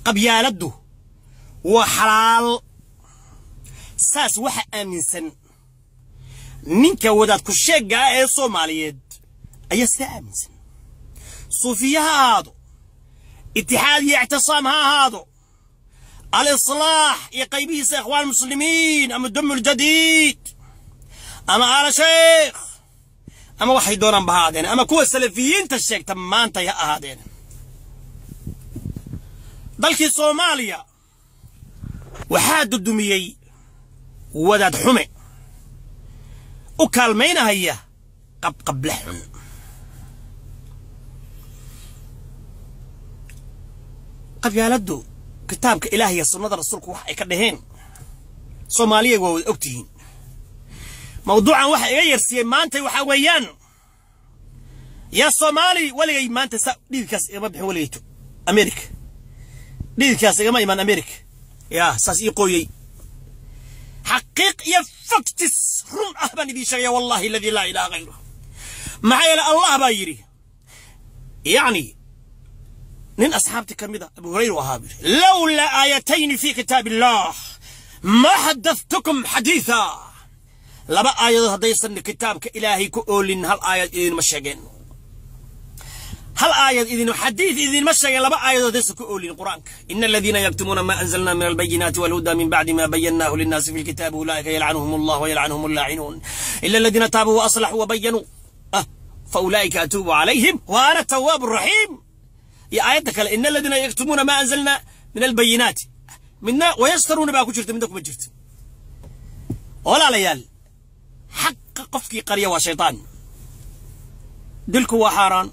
Qabyaaladdu waa xalaal. Saas waxa aaminsan ninka wadaad ku sheeggaa ee Soomaaliyeed ayaa sidaa aaminsan. Suufiye ha ahaado, itixaad iyo ictisaam ha ahaado, alislaax iyo qaybihiisa Ikhwaan Muslimiin ama Dam Uljadiid ama Aala Sheekh ama waxay doonaanba ha ahaadeen, ama kuwa salafiyiinta sheegta maantay ha ahaadeen. Dalkii Soomaaliya waxaa dudumiyey wadaad xume u kaalmaynahaya qabqable xun. Qabyaaladdu kitaabka Ilaah iyo sunnada rasuulku wax ay ka dhaheen Soomaaliya waa wada ogtihiin. Mawduucan waxa iga yarsiiyey maantay waxaa weeyaan, yaa Soomaali, weligay maanta sa dhiidkaas igama bixin, weligayto America dhiidkaas igama imaan America, yaa saas ii qooyey. Xaqiiq iyo facts run ah baan idiin sheegaya, wallahi alladii laa ilaaha hayruh. Maxaa yeele Allah baa yidhi, yacni nin asxaabtii ka mid a Abu Hurayra ahaa buu yidhi: lawlaa aayatayni fi kitaab illah ma xadathtukum xadiitha. Laba aayadood haddaysan kitaabka Ilaahay ku oolin, hal aayad idinma sheegeen, hal aayad idin xadiid idinma sheegeen, laba aayadood haddaysan ku oolin Qur-aanka: ina aladiina yaktumuuna ma anzalna min albayinaati walhuda min bacdi ma bayannaahu linnaasi fi lkitaabi ulaa'ika yalcanuhum allah wayalcanuhum allaacinuun ila aladiina taabuu waaslaxuu wabayanuu faulaa'ika atuubu calayhim wa ana atawaabu raxiim. Iyo aayadda kale, ina aladiina yaktumuuna ma anzalna min albayinaati, midna wayashtaruuna baa ku jirta, midna kuma jirta. Walaalayaal, xaqa qofkii qariya waa shaytaan. Dilku waa xaaraan,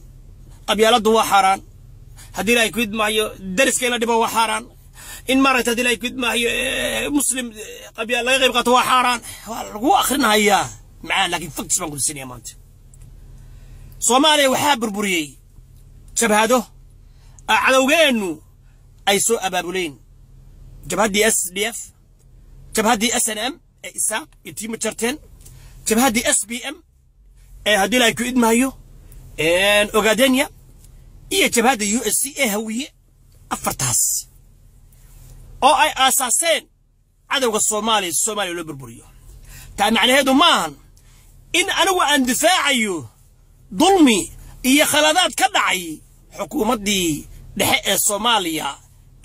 qabyaaladdu waa xaaraan, haddii Ilahay ku idmaayo dariska in la dhibo waa xaaraan, in maaragta haddii Ilahay ku idmaayo muslim qabyaal laga qayb qaato waa xaaraan. Waa lagu akhrinayaa macaan, laakiin facts baan ku tusinaya maanta. Soomaaliya waxaa burburiyey jabhado cadowgeennu ay soo abaabuleen: jabhaddii SDF, jabhaddii SNM ee Isaaq iyo tii Majarteen, jabhaddii SPM ee haddii Ilahay ku idmaayo Ogaadenya, iyo jabhadda USC ee Hawiye. Afartaas oo ay aasaaseen cadowga Soomaaliya si Soomaaliya loo burburiyo. Taa macnaheedu maahan in anigu aan difaacayo dulmi iyo khaladaad ka dhacay xukuumaddii dhexe ee Soomaaliya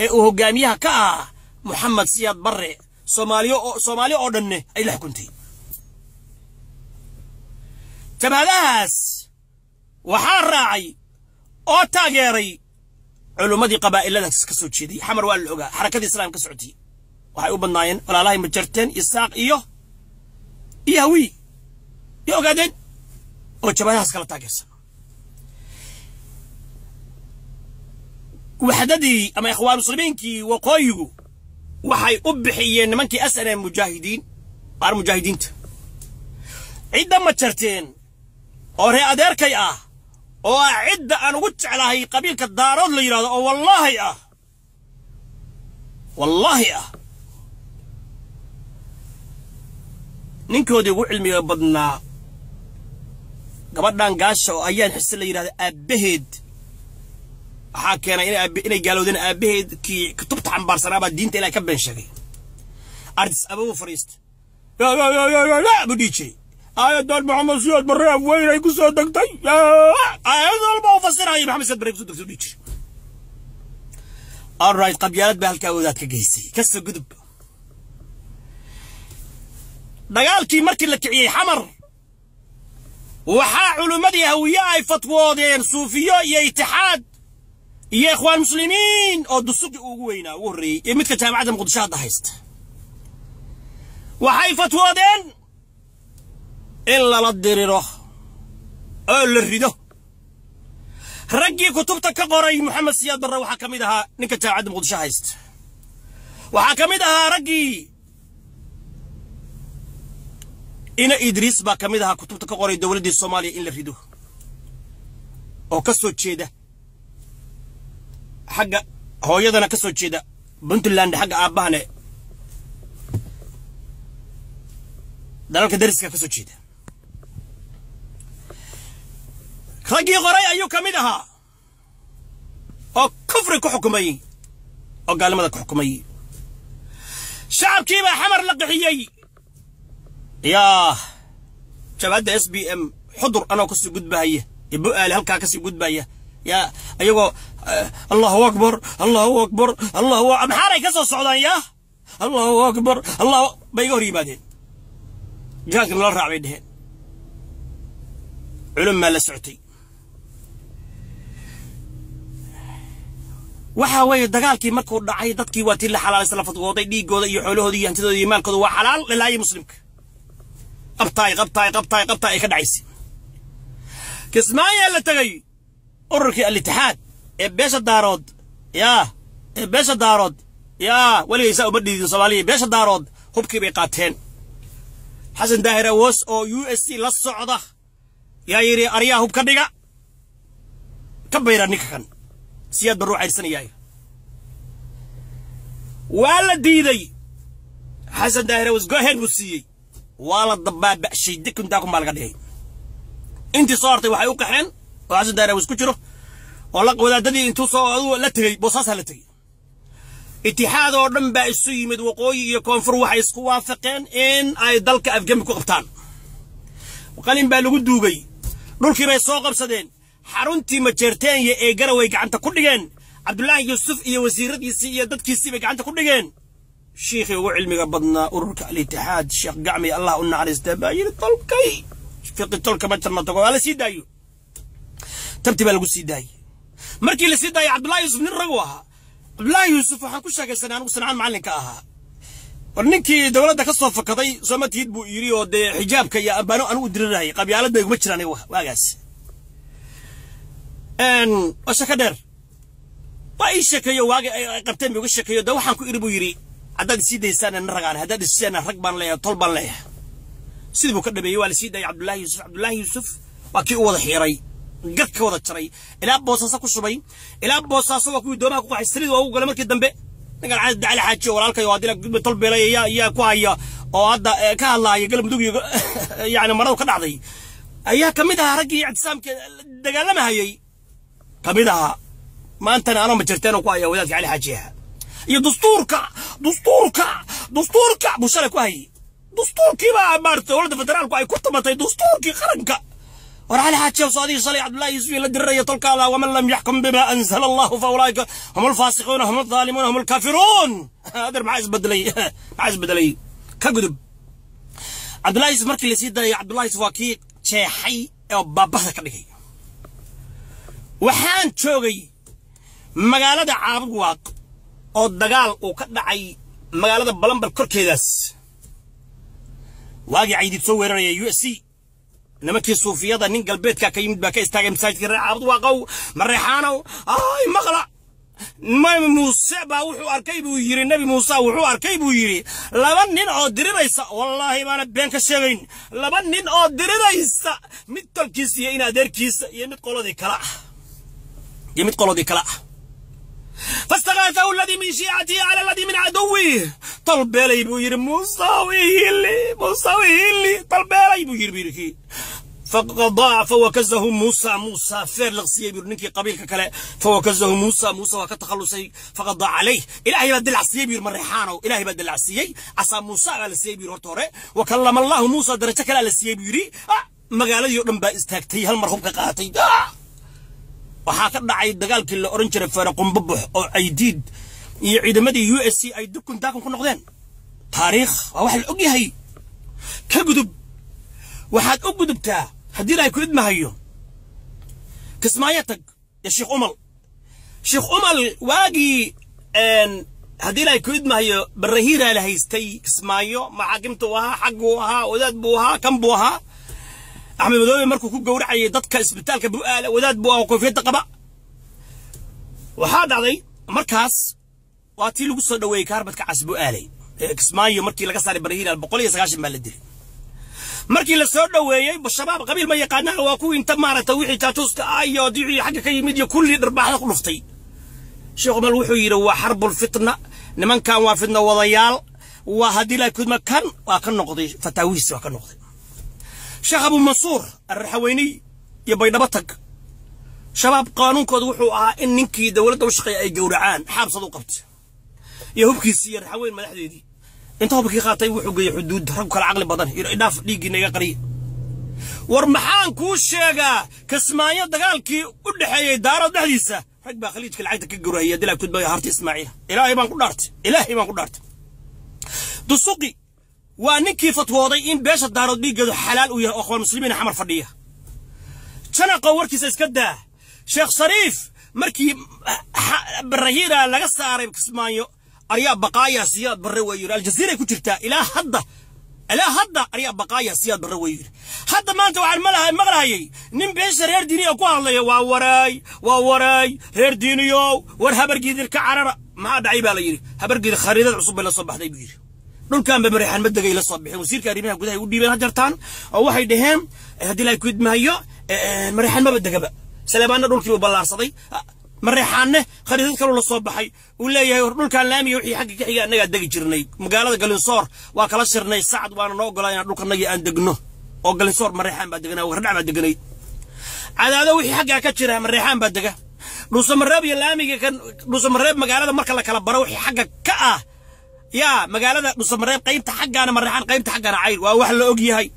ee uu hogaamiyaha ka ah Moxamed Siyaad Barre, Soomaaliyo oo Soomaaliya oo dhanne ay la xukuntay. Jabhadahaas waxaa raacay oo taageeray culummadii qabaa'ilada ka soo jeeday Xamar. Waa la ogaa xarakadii islaam ka socotay waxay u badnaayeen walaalahay Majarteen, Isaaq iyo Hawiy iyo Ogaadeen oo jabhadahaas kala taageersan. Waxdadii ama Ikhwaan Muslimiinkii waqooyigu waxay u bixiyeen nimankii SNM mujaahidiin, qaar mujaahidiinta. Cidda Majarteen oo ree adeerkay ah oo ah cidda aan ugu jeclahay qabiilka Daarood la yidhahdo, oo wallaahi ah, wallaahi ah, ninkoodii ugu cilmiga badnaa, gabadhan Gaasha oo Ayaan Xise la yidhahdo, aabbaheed waxaa keenay inay gaalowdeen aabbaheed kii kutubta xambaarsanaabaa diinta Ilahay ka been sheegay. Ardis Ababu fariista buu dhihi jiray: aayadan Maxamed Siyaad Barre afweyn ay ku soo degtay. Aayad walba uu fasiraayo Maxamed Siyaad Barre ku soo degtay dhihi jiray. Alright, qabyaalad baa halkaa wadaad ka geysay. Kasoo gudub. Dagaalkii markii la kiciyey Xamar, waxaa culummadii Hawiye ay fatwoodeen, suufiyo iyo itixaad iyo Ikhwaan Muslimiin oo Dusuqi ugu weynaa ugu horreeyey iyo midka jaamacadda Muqdisho hadda haysta, waxay fatwoodeen in lala diriro oo la rido. Raggii kutubta ka qoray Moxamed Siyaad Barre waxaa ka mid ahaa ninka jaamacadda Muqdisho haysta, waxaa ka mid ahaa raggii ina Idriis baa ka mid ahaa kutubta ka qoray dowladdii Soomaaliya in la rido, oo ka soo jeeda xagga hooyadana ka soo jeeda Puntland, xagga aabbahane dalalka dariska ka soo jeeda. Raggii qoray ayuu ka mid ahaa oo kufri ku xukumay. Oo gaalnimada ku xukumay. Shacabkii baa Xamar la qixiyey. Yaa jabhadda SBM Xudur anoo kasii gudbahaya iyo Bu'aale halkaa kasii gudbaya, yaa ayagoo "Allahu akbar, Allahu akbar, Allahu", maxaaray ka soo socdaan, yaa "Allahu akbar, Allah" bay iga hor yimaadeen. "Jihaadka nala raac," bay dheheen. Culummaa la socotay. Waxaa weeye dagaalkii markuu dhacay, dadkii waa tii la xalaalaysa, la fadwooday dhiiggooda iyo xoolahooda iyo hantidooda iyo maalkooda waa xalaal lalaayay. Muslimka qabtaay, qabtaay, qabtaay, qabtaay ay ka dhacaysay. Kismaayaa la tegey. Ururkii Al-Itixaad ee beesha Daarood, yaa ee beesha Daarood, yaa weligaysaa uma dhiidin Soomaaliya, beesha Daarood hubkii bay qaateen. Xasan Daahir Awoos oo USC la socda yaa yidhi, "Aryaa, hub ka dhiga, ka bayra ninka kan Siyaad Barruu cayrsanayaayo." Waa la diiday. Xasan Daahir Awoos go-ahead buu siiyey. Waa la dabaaba'shay, dikun daakun baa laga dhigay. Intii soo hartay waxay u qaxeen oo Xasan Daahir Awoos ku jiro oo la wadaadadii intuu soo adugu la tegey, Boosaasaa la tegey. Itixaad oo dhan baa isu yimid, waqooyi iyo koonfur. Waxay isku waafaqeen in ay dalka afgembi ku qabtaan. Qalin baa lagu duugay. Dhulkii bay soo qabsadeen. Xaruntii Majeerteenya ee Garaway gacanta ku dhigeen. Cabdullaahi Yuusuf iyo wasiiradiisii iyo dadkiisii bay gacanta ku dhigeen. Shiikhii ugu cilmiga badnaa ururka Al-Itixaad, Sheekh Gacmi, Allah u naxariistaa, baa yidhi, "Tolkay Fiqi tolka ma jarno tago, waa la sii daayo." Tabti baa lagu sii daayey. Markii la sii daayay, Cabdullahi Yuusuf nin ragu ahaa. Cabdullaahi Yuusuf waxaan ku sheekaysanay anigu Sancaan macallinka ahaa. "War, ninkii dowladda ka soo fakaday sooma tihid?" buu yidhi. Oo dee xijaabka iyo ambaano anigu dirirahayay, qabyaaladna iguma jiraan waagaas. Waa sheeko dheer. Waa ii sheekeeyo, waagi ay qabteen buu iga sheekeeyo. "Dee waxaan ku idhi," buu yidhi, "haddaad isii daysaan nin ragaan, haddaad isiisaan rag baan leeyahay, tol baan leeyahay." Sidii buu ka dhameeyey. Waa la sii daayay Cabdullaahi Yuusuf. Cabdullaahi Yuusuf waa kii u wada xiiray, gad ka wada jaray, ilaa Boosaaso ku shubay. Ilaa Boosaaso waa kuwii doomaha ku qaxay. Saliid waa ugu galay markii dambe. Ninkan Cali Xaaji oo walaalkay oo haddii la gudba tol beelay ayaa ku haya oo hadda ka hadlaaya Galmudug iyo yacni maradu ka dhacday ayaa ka mid ahaa raggii ictisaamka dagaalamahayay ka mid ahaa. Maantana anoo Majarteen oo ku haya wadaadka Cali Xaaji ahaa iyo dastuurka, dastuurka, dastuurka buu shalay ku hayay. Dastuurkii baa maarata dowladda federaalku ay ku tumatay, dastuurkii qaranka. War Cali Xaaji ow, adiga shalay Cabdullahi Yuusuf la diriraya tolkaada, "Waman lam yaxkum bima anzala Allahu fa ulaa'ika hum alfaasiquuna, hum alzaalimuuna, hum alkaafiruun." Adeer, maxaa isbedelay? Maxaa isbedelay? Ka gudub. Cabdullahi Yuusuf markii lasii daayay, Cabdullahi Yuusuf waa kii jeexay oo baabahda ka dhigay. Waxaan joogay magaalada Caabudwaaq oo dagaal uu ka dhacay magaalada Balambal korkeedaas, waagii Caydiid soo weeraraya USC. Nimankii suufiyada, nin galbeedka ka yimid baa ka istaagay masaajidka. "Reer Caabudwaaqow, Mareexaanow, ay maqla, Nabi Muuse baa wuxuu arkay," buu yidhi, "Nebi Muuse wuxuu arkay," buu yidhi, "laba nin oo diriraysa. Wallaahi baana been ka sheegayn. Laba nin oo diriraysa, mid tolkiisa iyo in adeerkiisa iyo mid qoladii kale ah iyo mid qoladii kale ah. فاستغاثه الذي من شيعته على الذي من عدوه." "Tolbeelay," buu yidhi, "Muuse ihili, Muuse ihili, tolbeelay," buu yidhi. Buu yidhi, فقضى فوكزه موسى. موسى feer liqsiiyey, buu ninkii qabiilka kale. فوكزه موسى. موسى waa ka takhalusay. فقضى عليه. Ilaahay baa dilacsiiyey, buu yidhi. Mareexaanow, Ilaahay baa dilacsiiyey. عصا موسى baa la siiyey, buu yidhi horta hore. وكلم الله موسى darajo kalaa la siiyey, buu yidhi. Magaaladii oo dhan baa istaagtay, hal mar hubka qaatay. Waxaa ka dhacay dagaalkii la oran jiray Feere Qumbabox oo Aydiid iyo ciidamadii USC ay dukun daakun ku noqdeen. Taariikh waa wax la og yahay. Ka gudub. Waxaad u gudubtaa, haddii Ilaahay ku idmahayo, Kismaayo tag ya Sheekh Umal. Sheekh Umal waagii, haddii Ilaahay ku idmahayo, Barahiiraa la haystay Kismaayo, maxaakimtu ahaa, xagguu ahaa, wadaad buu ahaa, kan buu ahaa. Axmed Madoobe markuu ku gowracayay dadka isbitaalka Bu'aala, wadaad buu ahaa, koofiyadda qaba. Waxaa dhacday markaas waa tii lagu soo dhoweeyey kaarbadka cas Bu'aaley Kismaayo markii laga saaray Barahiiraal. 190 baa la dilay markii la soo dhoweeyey. Shabaab qabiil ma yaqaanaan. Waa kuwii inta maaragtay wixii jaajuuska ah iyo wixii xagga ka yimid iyo kullii dharbaaxda ku dhuftay. Sheekh Umal wuxuu yidhi, "Waa حرب الفتنة, nimankan waa fitna wadayaal." Waa haddii la kudma kan waa ka noqday, fataawihiisi waa ka noqday. Sheekh Abu Mansuur Arraxaweyniy iyo Baydhabo tag. Shabaab qaanuunkoodu wuxuu ahaa in ninkii dowladda u shaqeeya ay gowracaan, xaabsad u qabta. Iyo hubkiisii iyo Raxaweyn madaxdeedii inta hubkii qaatay wuxuu geeyey xuduud. Rag kala caqli badan idhaaf dhiiggiina iga qariya. War maxaan kuu sheegaa? Kismaayo dagaalkii u dhexeeyey Daarood dhexdiisa rag baa Khaliijka lacagta ka gurahaya dilaa kudbaya Harti Ismaaciil. Ilaahay baan ku dhaartay, Ilaahay baan ku dhaartay. Dusuqi waa ninkii fatwooday in beesha Daarood dhiiggeedu xalaal u yahay oo Akhwaan Muslimiin Xamar fadhiya. Janaqo warkiisa iska daa. Sheekh Shariif markii Barahiira laga saaray Kismaayo, aryaa baqaaya Siyaad Barre waa yiri. Aljaziira ku jirtaa ilaa hadda, ilaa hadda, aryaa baqaaya Siyaad Barre waa yiri. Hadda maanta waxaan malahay maqlahayay nin beesha reer Diiniyo ku hadlaya: waa waraay, waa waraay reer Diiniyo, war Habargiidir ka carara. Maxaa dhacay baa la yidhi. Habargiidir khariidad cusub bay la soo baxday buu yidhi. Dhulkan ba Mareexaan ma degay la soo bixin. Wasiirka arrimaha gudaha u dhiibeen hajartaan oo waxay dhaheen haddii la kudmahayo Mareexaan maba degaba. Saleebaanna dhulkii uu ballaarsaday, Mareexaanne khariidad kaloo la soo baxay uu leeyahay dhulkan laamiga wixii xagga ka xiga annagaa degi jirnay. Magaalada Galinsoor waa kala shirnay Sacad, waana noo ogolaa inaan dhulkanagii aan degno oo Galinsoor Mareexaan baa deganaa, Wardhac baa deganay. Cadaado wixii xaggaa ka jira Mareexaan baa dega. Dhuusamareeb iyo laamiga kan Dhuusamareeb magaalada marka la kala baro wixii xagga ka ah yaa magaalada Dhuusamareeb qaybta xaggaana Mareexaan, qaybta xaggaana Cayr, waa wax la og yahay.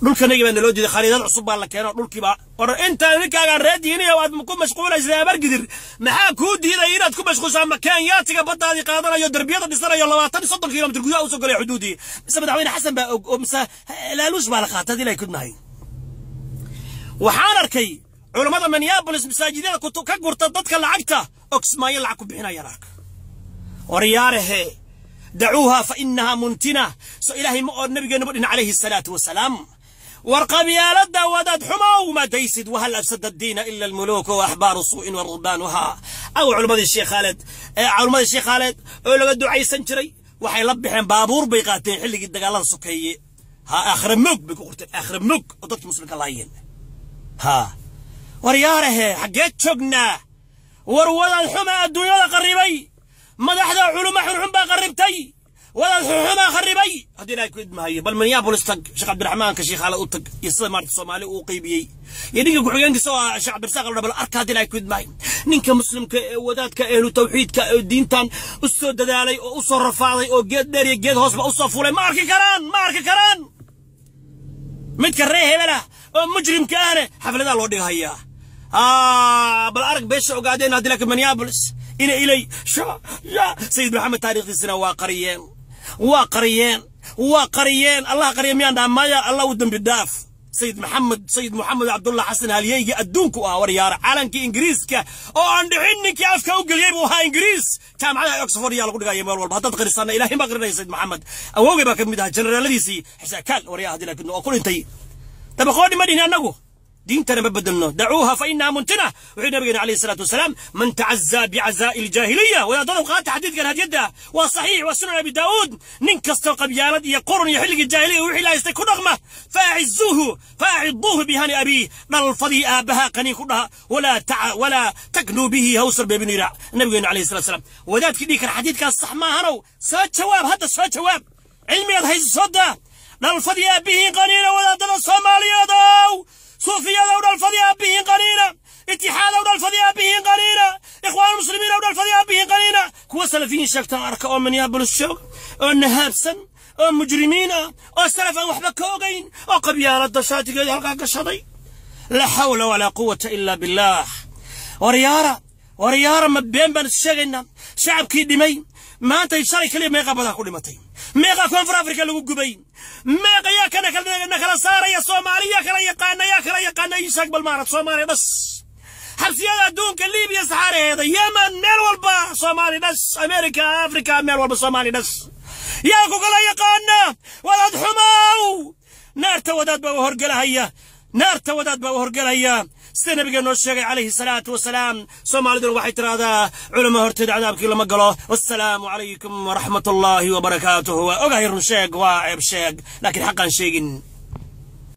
Dhulkanagii baa naloo diiday, khariidad cusub baa la keeno dhulkiibaa. War intaa ninkaagaan reer Diiniya aad ku mashquulaysa Habargidir, maxaa kuu diiday inaad ku mashquulshaa Kenyaatiga baddaadii qaadanayo, darbiyada dhisanayo, 20 30 kilomitir gudaha usoo galaya xuduudii? Mise madaxweyne Xasan baa og oo mise laaluush baa la qaatay hadii lay kudnahay? Waxaan arkay culammada Minneapolis masaajidyada ka gurta dadka lacagta oo Kismaayo lacag ku bixinayaan arka. Waryaarahe, dacuuha fa innahaa muntina. So Ilaahay ma oo nabigeenaba dhin calayhi salaatu wasalaam. War qabyaaladda wadaad xumow ma daysid. Wahal afsada addiina ila almuluuku wa axbaaru suu'in wa ruhbaanuha aw culammadii Sheekh Khaaled ee culammadii Sheekh Khaaled oo laga ducaysan jiray waxay la baxeen baabuur bay qaateen xilligii dagaalada sokeeye. Ha aakhira moog bay ku qorteen, aakhira moog oo dadka muslimka laayeen. Ha waryaarahe, xaggee joognaa? War wadaad xuma adduunyada qarribay, madaxda culummo xunxun baa qarribtay, wadaad xunxumaa kharibay haddii Ilahay ku idmahayo. Bal Minneapolis tag, Sheekh Cabdiraxmaanka Sheekh Xaala u tag iyo sida maarata Soomaali uu qaybiyey iyo ninka ku-xigeenkiisa oo ah Sheekh Cabdirasaaq la bal arka haddii Ilahay ku idmahayo. Ninka muslimka ee wadaadka ehlu tawxiidka ee diintan u soo dadaalay oo u soo rafaaday oo geed dheer iyo geed hoosba u soo fuulay ma arki karaan, ma arki karaan. Midka reer hebelah oo mujrimka ahne xafladaha loo dhigahayaa. Bal arag beesha ogaadeen haddii laakiin Minneapolis ina ilay sha ya Sayid Maxamed taariikhdiisina waa qariyeen, waa qariyeen, waa qariyeen. Allah qariya miyaan dhaha? Maya, Allah u dembi dhaaf Sayid Maxamed, Sayid Moxamed Cabdullah Xasan, halyeyga adduunku ah. Waryaara, calankii Ingiriiska oo aan dhicin ninkii afka u geliyey buu ahaa. Ingiriis jaamacadaha Oxford yaa lagu dhigaya meel walba. Haddaad qarisaana Ilaahay ma qarinaya. Sayid Maxamed awowgay baa ka mid ahaa generaaladiisii xisaakaal. Waryaa, haddii laakiin oo ku dhintay dabaqoodhi ma dhihin annagu diintana ma bedelno. Dacuuha fa innaha muntina wuxuu nabigeena calayhi salaatu wasalaam man tacazaa bicazaa'i aljaahiliya. Wadaadada qaata xadiidkan hadiyadda, waa saxiix, waa Sunan Abi Daa'uud. Nin kastoo qabyaalad iyo qurun iyo xilligii jaahiliya wixii la haystay ku dhaqma, faacizuuhu faaciduuhu bihani abiih, dhalfadii aabbaha qaniin ku dhaha, walaa taknuu bihi hawsar beebinu yidhaa nabigeena calayhi salatu wasalaam. Wadaadkii dhihi kara xadiidkaas sax maahanow, soo jawaab hadda, soo jawaab, cilmigaad hayso soo daa. Dhalfadii aabbihiin qaniina, wadaadada Soomaaliyeedow, suufiyadow, dhalfadii aabbihiin qaniina, itixaadow, dhalfadii aabbihiin qaniina, Ikhwaan Muslimiinow, dhalfadii aabbihiin qaniina. Kuwa salafiyiin sheegtaan arka oo Minneapolis joog oo nahaabsan oo mujrimiin ah oo salaf aan waxba ka ogayn oo qabyaaladda shaatigeeda halkaa gashaday. Laa xawla walaa quwata ilaa billaah. Waryaara, waryaara, ma been baan is sheegaynaa? Shacabkii dhimay maanta shalay kaliya meeqa badaa ku dhimatay? Meeqa Koonfur Afrika lagu gubay? Meeqa yaa kana na kala saaraya? Soomaaliya kala yaqaana, yaa kala yaqaana? Ii sheeg bal maarad. Soomaaliya dhas xabsiyada adduunka, Libiya saxaaraheeda, Yemen, meel walba Soomaali dhas, America, Africa, meel walba Soomaali dhas. Yaa ku kala yaqaana? Wadaad xumow, naarta wadaad baa u horgelahaya, naarta wadaad baa u horgelaya sida nabiga noo sheegay calayhi salaatu wasalaam. Soomaaliduna waxay tidhaahdaa culamo horteed cadaabkii lama galo. Wassalaamu calaykum waraxmat ullaahi wabarakaatuhu. Waa ogahay run sheeg waa ceeb sheeg, laakiin xaqaan sheegin.